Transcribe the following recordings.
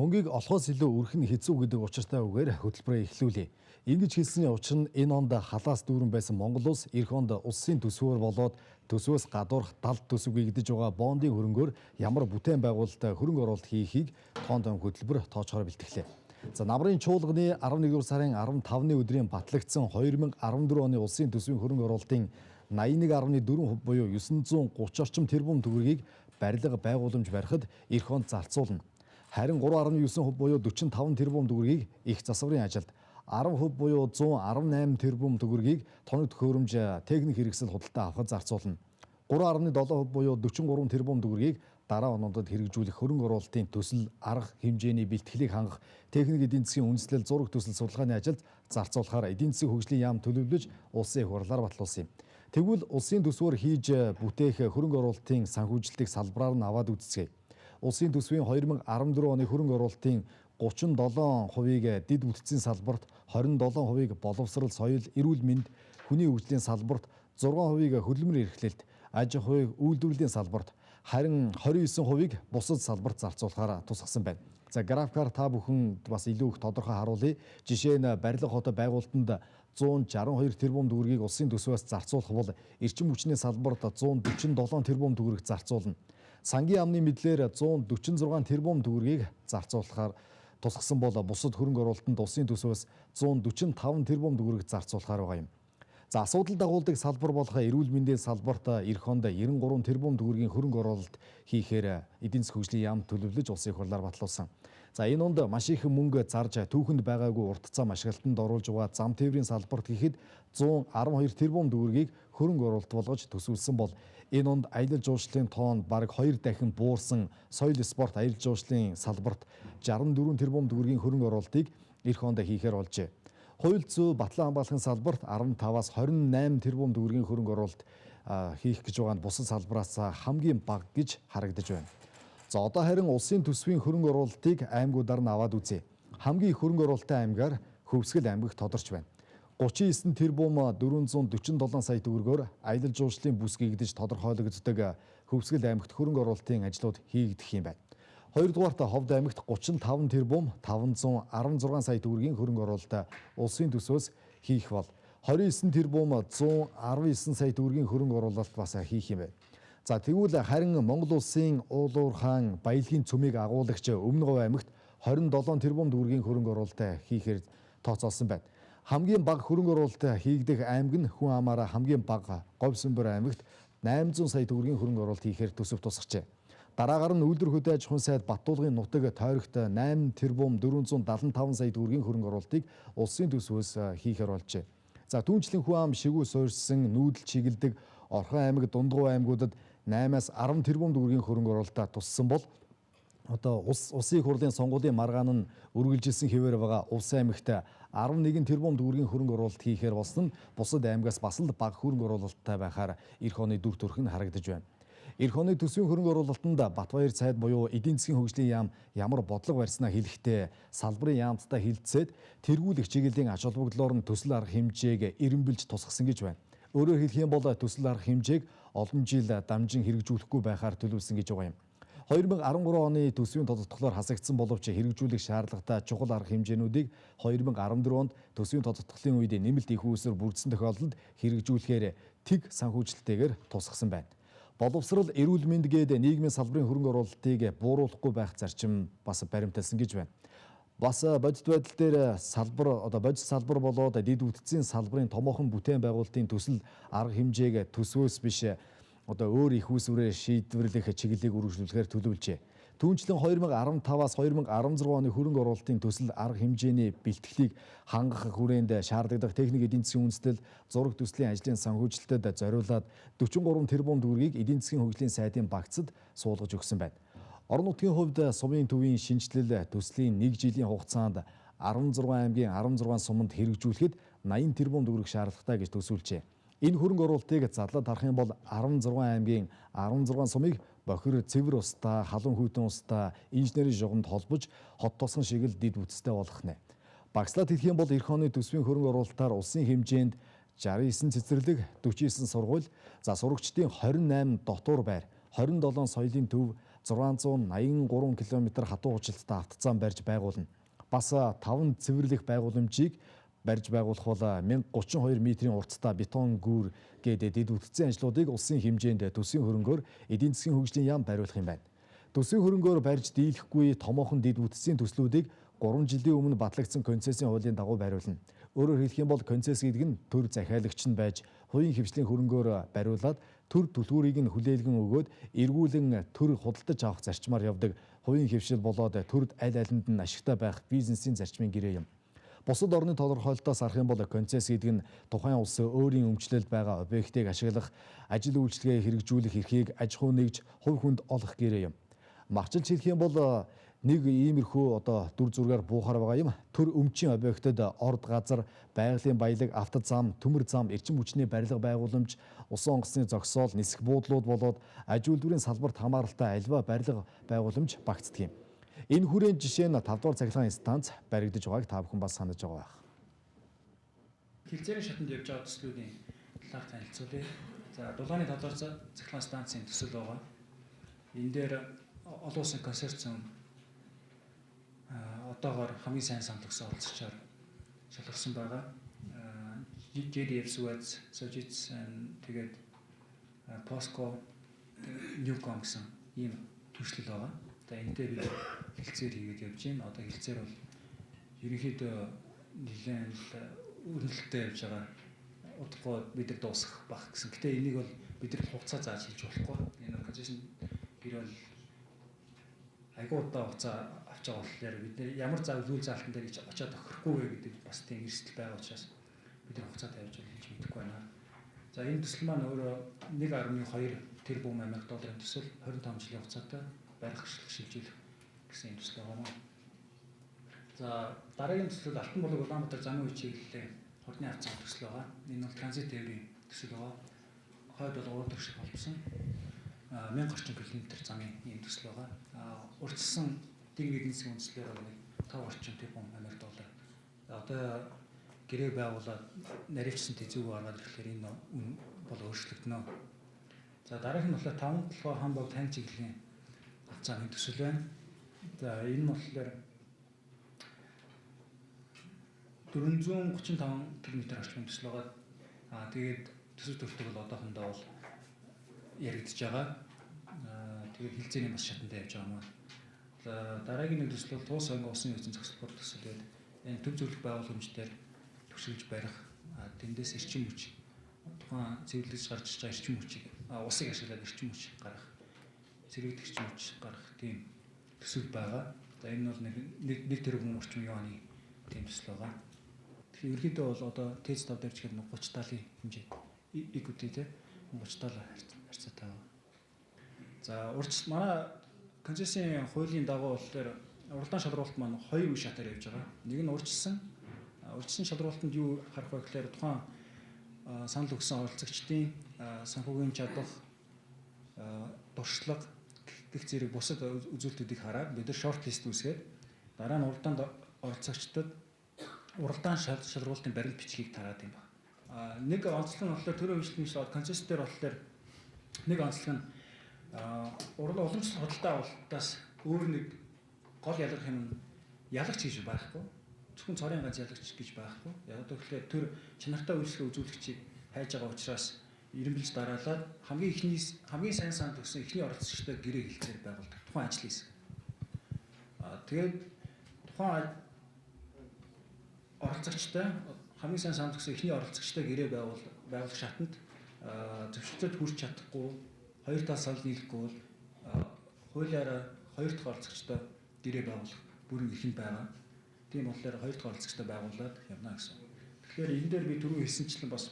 Мөнгийг олохоос илүү үрэх нь хэцүү гэдэг учиртай үгээр хөтөлбөрөө эхлүүлье. Ингэж хэлсний учир нь энэ онд халаас дүүрэн байсан Монгол улс эх онд улсын төсвөөр болоод төсвөөс гадуурх далд төсөв гэгдэж байгаа бондын хөрөнгөөр ямар бүтээн байгуулалт хөрөнгө оруулалт хийхийг тоон тоон хөтөлбөр тоочхоор бэлтгэлээ. За намрын чуулганы 11-р сарын 15-ны өдрийн батлагдсан 2014 оны улсын төсвийн хөрөнгө оруулалтын 81.4% буюу 930 орчим тэрбум төгрөгийг барилга байгууламж барихад эх онд зарцуулна. Харин 3.9% буюу 45 тэрбум төгрөгийг их засварын ажилд, 10% буюу 118 тэрбум төгрөгийг тоног төхөөрөмж техник хэрэгсэл худалдаа авахад зарцуулна. 3.7% буюу 43 тэрбум төгрөгийг дараа онуудад хэрэгжүүлэх хөрөнгө оруулалтын төсөл арга хэмжээний бэлтгэлийг хангах техник эдийн засгийн үндэслэл зураг төсөл судалгааны ажилд зарцуулахаар эдийн засгийн хөгжлийн яам төлөвлөж улсын их хурлаар батлуулсан юм. Тэгвэл улсын төсвөөр хийж бүтээх хөрөнгө оруулалтын санхүүжилтийг салбараар нь аваад үзцгээе. Улсын төсвийн 2014 оны хөрөнгө оруулалтын 37%-ийг дэд бүтцийн салбарт, 27%-ийг боловсрол, соёл, эрүүл мэнд, хүний хөгжлийн салбарт, 6%-ийг хөдөлмөр эрхлэлт, аж ахуйг үйлдвэрлэлийн салбарт, харин 29%-ийг бусад салбарт зарцуулахаар тусгасан байна. За графикаар та бүхэн бас илүү их тодорхой харуулъя. Жишээ нь барилга хотоо байгуулалтанд 162 тэрбум төгрөгийг улсын төсвөөс зарцуулах бол эрчим хүчний салбарт 147 тэрбум төгрөг зарцуулна. Сангийн яамны мэдлээр 146 тэрбум төгрөгийг зарцуулахаар тусгасан бол бусад хөрөнгө оруулалтанд улсын төсвөөс 145 тэрбум төгрөг зарцуулахаар байгаа юм. За асуудал дагуулдаг салбар болох эрүүл мэндийн салбарт эх онд 93 тэрбум төгрөгийн хөрөнгө оруулалт хийхээр эдийн засгийн хөгжлийн яам төлөвлөж улсын хурлаар батлуулсан. За энэ онд маш их мөнгө зарж түүхэнд байгаагүй урт зам ашиглалтанд оруулж байгаа зам тээврийн салбарт гэхэд 112 тэрбум төгрөгийг хөрөнгө оруулалт болгож төсөөлсөн бол энэ онд аялал жуулчлалын тоон бараг 2 дахин буурсан соёл спорт аялал жуулчлалын салбарт 64 тэрбум төгрөгийн хөрөнгө оруулалтыг эх онд хийхээр болжээ. Хууль зүй батлан хамгаалахын салбарт 15-аас 28 тэрбум төгрөгийн хөрөнгө оруулалт хийх гэж байгаа нь бусад салбараас хамгийн бага гэж харагдаж байна. За одоо харин улсын төсвийн хөрөнгө оруулалтыг аймагуудаар нь аваад үзье. Хамгийн их хөрөнгө оруулалттай аймгаар Хөвсгөл аймагт тодорч байна. 39 тэрбум 447 сая төгрөгөөр аялал жуулчлалын бүс гэгдэж тодорхойлогддог Хөвсгөл аймагт хөрөнгө оруулалтын ажлууд хийгдэх юм байна. Хоёрдугаарт Ховд аймагт 35 тэрбум 516 сая төгрөгийн хөрөнгө оруулалт улсын төсвөөс хийх бол 29 тэрбум 119 сая төгрөгийн хөрөнгө оруулалт бас хийх юм байна. За тэгвэл харин Монгол улсын уулуур хаан баялагын цөмийг агуулагч Өмнө Говь аймагт 27 тэрбум төгрөгийн хөрөнгө оруулалт хийхээр тооцоолсон байна. Хамгийн бага хөрөнгө оруулалт хийгдэх аймаг нь хүн амаараа хамгийн бага Говь Сүмбэр аймагт 800 сая төгрөгийн хөрөнгө оруулалт хийхээр төсөв тусгажээ. Дараагаар нь үйлдвэр хөдөө аж ахуйн сайд Баттуулгын нутаг тойрогт 8 тэрбум 475 сая төгрөгийн хөрөнгө оруулалтыг улсын төсвөөс хийхээр болжээ. За түүнчлэн хүн ам шигүү суурьсан нүүдэл чиглэдэг Орхон аймаг, Дундгуй аймагуудад 8-аас 10 тэрбум төгрөгийн хөрөнгө оруулалтаа туссан бол одоо улсын их хурлын сонгуулийн маргаан нь үргэлжилсэн хэвээр байгаа Увс аймагт 11 тэрбум төгрөгийн хөрөнгө оруулалт хийхээр болсон нь бусад аймагаас бас л бага хөрөнгө оруулалттай байхаар эх оны дүр төрх нь харагдаж байна. Эх оны төсвийн хөрөнгө оруулалтанд Батбаяр сайд буюу эдийн засгийн хөгжлийн яам ямар бодлого барьснаа хэлэхдээ салбарын яамттай хилцээд тэргүүлэх чиглэлийн ач холбогдлоор нь төсөл арга хэмжээг эренбэлж тусгасан гэж байна. Өөрөөр хэлэх юм бол төсөл арга хэмжээг олон жил дамжин хэрэгжүүлэхгүй байхаар төлөвлөсөн гэж байгаа юм. 2013 оны төсвийн тодотголоор хасагдсан боловч хэрэгжүүлэх шаардлагатай чухал арга хэмжээнүүдийг 2014 онд төсвийн тодотголын үед нэмэлт их үүсвэр бүрдсэн тохиолдолд хэрэгжүүлэхээр тэг санхүүжилттэйгээр тусгасан байна. Боловсрол, эрүүл мэнд гээд нийгмийн салбарын хөрөнгө оруулалтыг бууруулахгүй байх зарчим бас баримталсан гэж байна. Бас бодит байдал дээр салбар одоо бодит салбар болоод дэд бүтцийн салбарын томоохон бүтээн байгуулалтын төсөл арга хэмжээг төсвөөс биш одоо өөр их үүсвэрээр шийдвэрлэх чиглэлийг үргэлжлүүлэхээр төлөвлөжээ. Түүнчлэн 2015-аас 2016 оны хөрөнгө оруулалтын төсөл арга хэмжээний бэлтгэлийг хангах хүрээнд шаардлагатай техник эдийн засгийн үндэслэл зураг төслийн ажлын санхүүжилтэд зориулаад 43 тэрбум төгрөгийг эдийн засгийн хөгжлийн сайдын багцад суулгаж өгсөн байна. Орон нутгийн хувьд сумын төвийн шинэчлэл төслийн 1 жилийн хугацаанд 16 аймгийн 16 суманд хэрэгжүүлэхэд 80 тэрбум төгрөг шаардлагатай гэж төсөөлжээ. Энэ хөрөнгө оруулалтыг задлаад харах юм бол 16 аймгийн 16 сумыг бохир цэвэр устай, халуун хүйтэн устай, инженерийн жугамд холбож хот тосгон шиг л дэд бүтцтэй болох нэ. Багслаад хэлэх юм бол эх оны төсвийн хөрөнгө оруулалтаар улсын хэмжээнд 69 цэцэрлэг, 49 сургууль, за сурагчдын 28 дотуур байр, 27 соёлын төв, 683 км хатуу хурцтай автозам барьж байгуулна. Бас 5 цэвэрлэх байгууламжийг барьж байгуулах бол 1032 метрийн урттай бетон гүүр гээд дэд бүтцийн ажлуудыг улсын хэмжээнд төсвийн хөрөнгөөр эдийн засгийн хөгжлийн яам бариулах юм байна. Төсвийн хөрөнгөөр барьж дийлэхгүй томоохон дэд бүтцийн төслүүдийг 3 жилийн өмнө батлагдсан концессийн хуулийн дагуу бариулна. Өөрөөр хэлэх юм бол концесс гэдэг нь төр захиалагч нь байж хувийн хвшлийн хөрөнгөөр бариулаад төр түлхүүрийг нь хүлээлгэн өгөөд эргүүлэн төр худалдаж авах зарчмаар явдаг хувийн хвшил болоод төрд аль алинд нь ашигтай байх бизнесийн зарчмын гэрээ юм. Бусад орны тодорхойлолтоос харах юм бол концесс гэдэг нь тухайн улс өөрийн өмчлөлд байгаа объектыг ашиглах, ажил үйлчилгээ хэрэгжүүлэх эрхийг аж ахуй нэгж хувь хүнд олох гэрээ юм. Махчилж хэлэх юм бол нэг иймэрхүү одоо дүр зургаар буухаар байгаа юм. Төр өмчийн объектод орд газар, байгалийн баялаг, автозам, төмөр зам, эрчим хүчний барилга байгууламж, усан онгоцны зогсоол, нисэх буудлууд болоод аж үйлдвэрийн салбарт хамааралтай альва барилга байгууламж багцдаг юм. Энэ хүрээнд жишээ нь 5 дугаар цахилгаан станц баригдаж байгааг та бүхэн бас санаж байгаа байх. Хилцээрийн шатанд явж байгаа төслүүдийн талаар танилцуулъя. За, Дулааны 5 дугаар цахилгаан станцын төсөл байгаа. Энэ дээр олон улсын консорциум одоогоор хамгийн сайн санал өгсөн оролцогчоор шалгарсан байгаа. JDF Suez, Sojitz, тэгээд POSCO, Newcom гэсэн ийм түвшлэл байгаа. За, энэ дээр бид хэлцээр хийгээд явж байна. Одоо хэлцээр бол ерөнхийдөө нэлээд өрнөлттэй явж байгаа. Удахгүй бид нар дуусгах байх гэсэн. Гэтэ энийг бол бид нар хугацаа зааж хийж болохгүй. Энэ концессийн гэр бол айгуу удаа хугацаа авч байгаа болохоор бид нэр ямар зав зүйл заалтан дээр очиад тохирохгүй вэ гэдэг бас тийм эрсдэл байгаа учраас бид нар хугацаа тавьж хийж мэдэхгүй байна. За, энэ төсөл маань өөрөө 1.2 тэрбум Америк долларын төсөл, 25 жилийн хугацаатай барих, ашиглах, шилжүүлэх гэсэн юм төсөл байгаа маа. За, дараагийн төсөл Алтан булаг Улаанбаатар замын үе чиглэлийн хурдны авцсан төсөл байгаа. Энэ бол транзит тээврийн төсөл байгаа. Хойд бол 3 дахь шиг холбосон 1000 орчим километр замын ийм төсөл байгаа. Урьдчилсан нийгмийн эдийн засгийн үндслээр бол нэг 5 орчим тэрбум Америк доллар. Одоо гэрээ байгуулад наривчсан тэзүүг гаргаад ирэхлээр энэ үн бол өөрчлөгдөнө. За, дараагийнх нь болохоор 5 толгой хан бог тань чиглэлийн замын төсөл байна. За, энэ нь болохоор 435 км орчмын төсөл байгаа. Тэгээд төсөв төрөлтөг бол одоохондоо бол яригдж байгаа. Тэгээд хилцээний бас шатанд явж байгаа юм аа. За, дараагийн нэг төсөл бол Туус сонго усын ертөнц зогсолбор төсөл гэдэг. Энэ төв зөвлөх байгууламж дээр түгшилж барих, тэндээс эрчим хүч, тухайн цэвэрлэж гарч иж байгаа эрчим хүчийг, усыг ашиглаад эрчим хүч гаргах, сэргийгдэх эрчим хүч гаргах тийм төсөл байгаа. За, энэ нь бол нэг тэрбум орчим юаны тийм төсөл байгаа. Тэгэхээр ерөнхийдөө бол одоо ТЭЦ 5 дээр ч гэхэд 30 талын хэмжээ equity те 30 тал харьцаатай байгаа. За, урьдчилан манай концессийн хуулийн дагуу болохоор уралдаан шалруулалт маань хоёр үе шатаар явж байгаа. Нэг нь урьдчилсан. Урьдчилсан шалруулалтанд юу харах вэ гэхээр тухайн санал өгсөн оролцогчдын санхүүгийн чадах, туршлага гэх зэрэг бусад үзүүлэлтүүдийг хараад бид нар шорт лист үүсгээд дараа нь уралдаанд оролцогчдод уралдаан шалруулалтын баримт бичгийг тараад юм байна. Нэг онцлог нь болохоор төрийн хөгжлийн концесс дээр болохоор нэг онцлог нь уламжлалт худалдаа авалтаас өөр нэг гол ялгарх юм ялагч гэж байхгүй. Зөвхөн цорын ганц ялагч гэж байхгүй. Яг тэгэхээр төр чанартай үйлчлэгээ үзүүлэгчийг хайж байгаа учраас эренбэлж дараалаад хамгийн эхний хамгийн сайн санал өгсөн эхний оролцогчтой гэрээ хэлцээр байгуулдаг. Тухайн ажил хийсэн. Тэгээд тухайн оролцогчтой хамгийн сайн санал өгсөн эхний оролцогчтой гэрээ байгуулах шатанд зөвшөөрлөд хүрч чадахгүй, хоёр тал санал нийлэхгүй бол хуулиараа хоёр дахь оролцогчтой гэрээ байгуулах бүрэн эрх нь байгаа. Тийм болохоор хоёр дахь оролцогчтой байгуулад явна гэсэн. Тэгэхээр энэ дээр би түрүү хэлсэнчлэн бас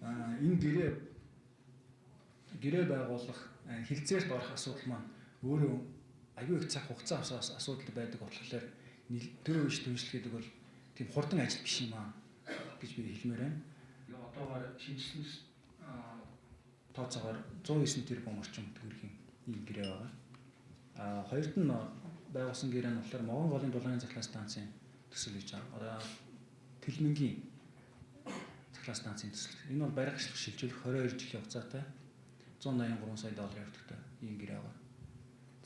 энэ гэрээ байгуулах, хилцээрт орох асуудал маань өөрөө аюу их цаг хугацаа авсан асуудал байдаг болохоор төрийн үеийн түншлэл гэдэг бол тийм хурдан ажил биш юм аа гэж би хэлмээр байна. Одоогоор шинжилсэн тооцоогоор 109 тэрбум орчим төгрөгийн ийм гэрээ байгаа. Хоёрт нь байгуулсан гэрээ нь болохоор Могон голын дулааны цахилгаан станцын төсөл гэж байгаа. Одоо Тэлмэнгийн цахилгаан станцын төсөл. Энэ бол барих, ашиглах, шилжүүлэх 22 жилийн хугацаатай 183 сая долларын өртөгтэй ийм гэрээ байгаа.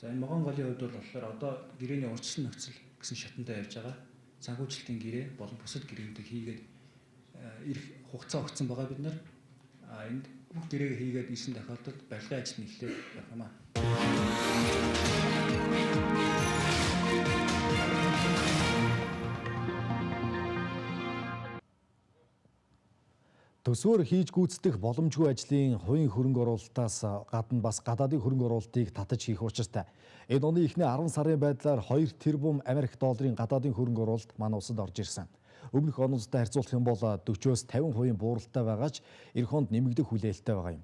За энэ Могоон голын хувьд бол болохоор одоо гэрээний урьдчилан нөхцөл гэсэн шатантай явж байгаа. Санхүүжилтийн гэрээ болон бусад гэрээнүүдийг хийгээд ирэх хугацаа өгсөн байгаа бид нар. А энд бүх гэрээг хийгээд ирсэн тохиолдолд барилгын ажил нь эхлээд явах юм аа. Төсвөөр хийж гүйцэтгэх боломжгүй ажлын хувийн хөрөнгө оруулалтаас гадна бас гадаадын хөрөнгө оруулалтыг татаж хийх учиртай. Энэ оны эхний 10 сарын байдлаар 2 тэрбум Америк долларын гадаадын хөрөнгө оруулалт манай улсад орж ирсэн. Өмнөх онуудтай харьцуулах юм бол 40-оос 50% бууралтай байгаа ч эх онд нэмэгдэх хүлээлттэй байгаа юм.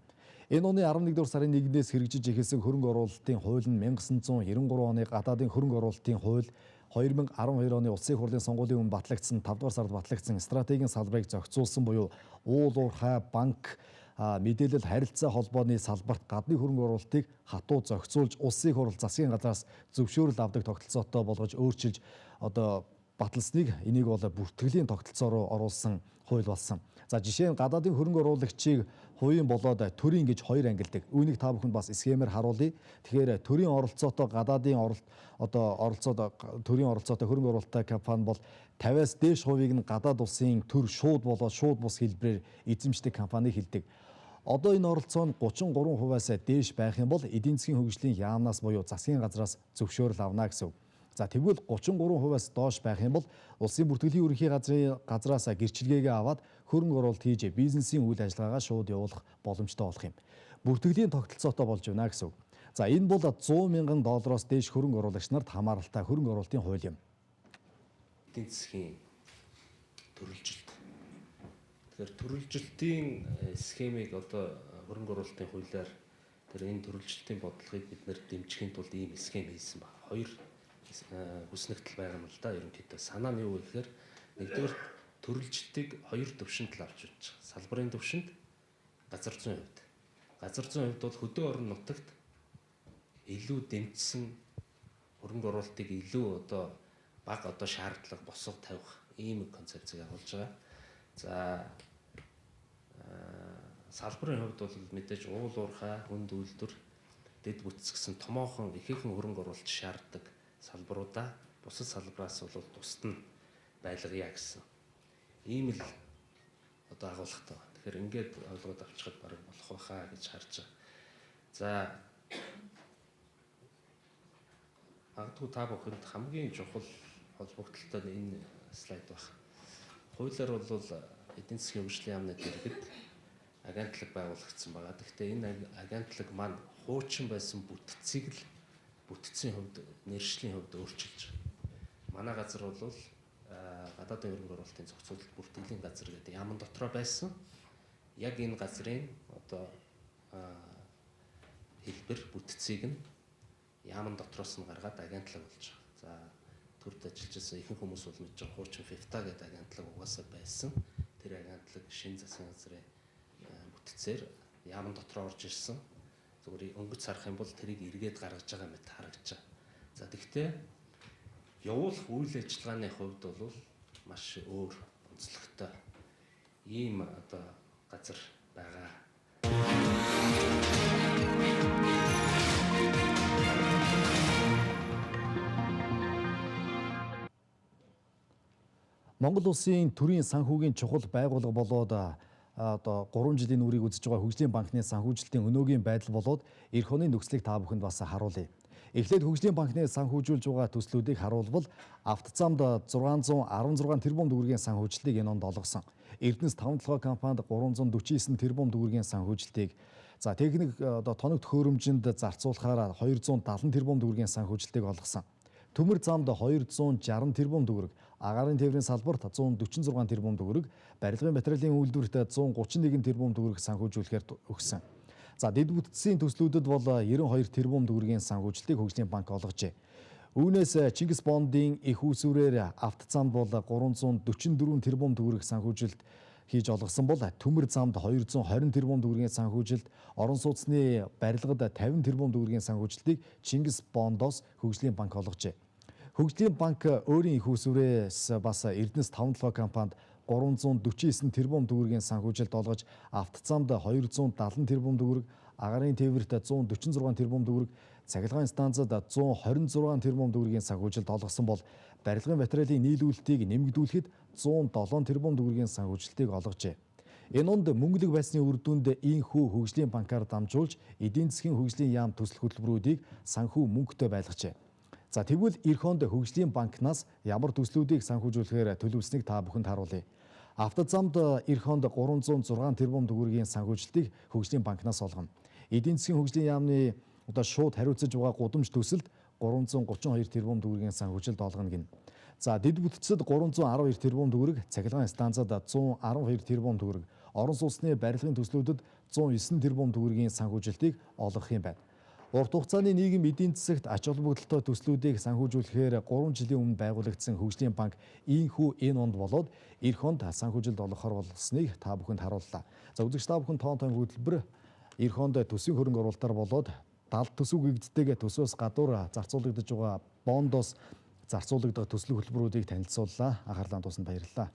Энэ оны 11 дугаар сарын 1-ээс хэрэгжиж эхэлсэн хөрөнгө оруулалтын хууль нь 1993 оны гадаадын хөрөнгө оруулалтын хууль 2012 оны Улсын их хурлын сонгуулийн өмнө батлагдсан 5 дугаар сард батлагдсан стратегийн салбарыг зохицуулсан буюу уул уурхай, банк, мэдээлэл харилцаа холбооны салбарт гадны хөрөнгө оруулалтыг хатуу зохицуулж Улсын их хурл засгийн газраас зөвшөөрөл авдаг тогтолцоотой болгож өөрчилж одоо баталсныг энийг бол бүртгэлийн тогтолцоо руу оруулсан хууль болсон. За жишээ нь гадаадын хөрөнгө оруулагчийг хувийн болоод төрийн гэж хоёр ангилдаг. Үүнийг та бүхэнд бас схемээр харуулъя. Тэгэхээр төрийн оролцоотой гадаадын одоо оролцоод төрийн оролцоотой хөрөнгө оруулалттай компани бол 50-аас дээш хувийг нь гадаад улсын төр шууд болоод шууд бус хэлбэрээр эзэмшдэг компани хэлдэг. Одоо энэ оролцоо нь 33%-аас дээш байх юм бол эдийн засгийн хөгжлийн яамнаас буюу засгийн газраас зөвшөөрөл авна гэсэн үг. За тэгвэл 33%-аас доош байх юм бол улсын бүртгэлийн ерөнхий газраас гэрчилгээгээ аваад хөрөнгө оруулалт хийж бизнесийн үйл ажиллагаагаа шууд явуулах боломжтой болох юм. Бүртгэлийн тогтолцоотой болж байна гэсэн үг. За энэ бол 100 мянган доллароос дээш хөрөнгө оруулагч нарт хамааралтай хөрөнгө оруулалтын хууль юм. Эдийн засгийн төрөлжилт. Тэгэхээр төрөлжилтийн схемийг одоо хөрөнгө оруулалтын хуулиар тэр энэ төрөлжилтийн бодлогыг бид нэр дэмжихийн тулд ийм схем хийсэн байна. Хоёр хүснэгтэл байгаа юм л да. Ерөнхийдөө санаа нь юу вэ гэхээр нэгдүгээр төрөлжилтийг хоёр төвшөнд л авч үзэж байгаа. Салбарын төвшөнд, газар зүйн хувьд. Газар зүйн хувьд бол хөдөө орон нутагт илүү дэмжсэн хөрөнгө оруулалтыг илүү одоо бага одоо шаардлага босго тавих ийм концепцийг агуулж байгаа. За салбарын хувьд бол мэдээж уул уурхай, хүнд үйлдвэр, дэд бүтц гэсэн томоохон ихээхэн хөрөнгө оруулалт шаарддаг салбаруудаа бусад салбараас бол тусад нь байлгая гэсэн ийм л одоо агуулгатай байна. Тэгэхээр ингээд ойлгоод авчихад бараг болох байхаа гэж харж байгаа. За магадгүй та бүхэнд хамгийн чухал холбогдлолтой нь энэ слайд байх. Хуулиар бол эдийн засгийн хөгжлийн яамны дэргэд агентлаг байгуулагдсан байгаа. Гэхдээ энэ агентлаг маань хуучин байсан бүтцийг л бүтцийн хувьд, нэршлийн хувьд өөрчилж байгаа. Манай газар бол гадаадын хөрөнгө оруулалтын зохицуулалт бүртгэлийн газар гэдэг яамн дотроо байсан. Яг энэ газрын одоо хэлбэр бүтцийг нь яамн дотроос нь гаргаад агентлаг болж байгаа. За төрд ажиллаж байсан ихэнх хүмүүс бол мэдж байгаа хуучин FIFTA гэдэг агентлаг угаасаа байсан. Тэр агентлаг шинэ засгийн газрын бүтцээр яамн дотроо орж ирсэн. Зүгээр өнгөц харах юм бол тэрийг эргээд гаргаж байгаа мэт харагдаж байгаа. За тэгвэл явуулах үйл ажиллагааны хувьд бол маш өөр онцлогтой ийм одоо газар байгаа. Монгол улсын төрийн санхүүгийн чухал байгууллага болоод одоо 3 жилийн нүрийг үзэж байгаа хөгжлийн банкны санхүүжилтийн өнөөгийн байдал болоод эх оны нөхцөлийг та бүхэнд бас харуулъя. Эхлээд хөгжлийн банкны санхүүжүүлж байгаа төслүүдийг харуулбал автозамд 616 тэрбум төгрөгийн санхүүжилтийг энэ онд олгосон. Эрдэнэс 5 толгой компанид 349 тэрбум төгрөгийн санхүүжилтийг, за техник одоо тоног төхөөрөмжөнд зарцуулахаар 270 тэрбум төгрөгийн санхүүжилтийг олгосон. Төмөр замд 260 тэрбум төгрөг, агаарын тээврийн салбарт 146 тэрбум төгрөг, барилгын материалын үйлдвэрт 131 тэрбум төгрөг санхүүжүүлэхээр өгсөн. За дэд бүтцийн төслүүдэд бол 92 тэрбум төгрөгийн санхүүжилтийг хөгжлийн банк олгожээ. Үүнээс Чингис Бондын их үүсвэрээр автозамд бол 344 тэрбум төгрөг санхүүжилт хийж олгосон бол төмөр замд 220 тэрбум төгрөгийн санхүүжилт, орон сууцны барилгад 50 тэрбум төгрөгийн санхүүжилтийг Чингис Бондоос хөгжлийн банк олгожээ. Хөгжлийн банк өөрийн их үүсвэрээс бас Эрдэнэс 5 толгой компанид 349 тэрбум төгрөгийн санхүүжилт олгож, автозамд 270 тэрбум төгрөг, агаарын тээвэрт 146 тэрбум төгрөг, Цахилгаан станцад 126 тэрбум төгрөгийн санхүүжилт олгосон бол барилгын материалын нийлүүлэлтийг нэмэгдүүлэхэд 107 тэрбум төгрөгийн санхүүжилтийг олгожээ. Энэ онд мөнгөлөг байсны үр дүнд ийнхүү хөгжлийн банкар дамжуулж эдийн засгийн хөгжлийн яам төсөл хөтөлбөрүүдийг санхүү мөнгөтэй байлгажээ. За тэгвэл эх онд хөгжлийн банкнаас ямар төслүүдийг санхүүжүүлэхээр төлөвлөснийг та бүхэнд харуулъя. Автозамд эх онд 306 тэрбум төгрөгийн санхүүжилтийг хөгжлийн банкнаас олгоно. Эдийн засгийн хөгжлийн яамны одоо шууд хариуцаж байгаа гудамж төсөлд 332 тэрбум төгрөгийн санхүүжилт олгоно гинэ. За дэд бүтцэд 312 тэрбум төгрөг, цахилгаан станцад 112 тэрбум төгрөг, орон сууцны барилгын төслүүдэд 109 тэрбум төгрөгийн санхүүжилтийг олгох юм байна. Урт хугацааны нийгэм эдийн засагт ач холбогдолтой төслүүдийг санхүүжүүлэхээр 3 жилийн өмнө байгуулагдсан хөгжлийн банк ийнхүү энэ онд болоод эх онд санхүүжилт олгохоор болсныг та бүхэнд харууллаа. За үзэгч та бүхэн тоон тоон хөтөлбөр эх онд төсвийн хөрөнгө оруулалтаар болоод 70 төсөв гэгддэг төсөөс гадуур зарцуулагдаж байгаа бондоос зарцуулагдах төслийн хөтөлбөрүүдийг танилцууллаа. Анхаарлаа тусанд баярлалаа.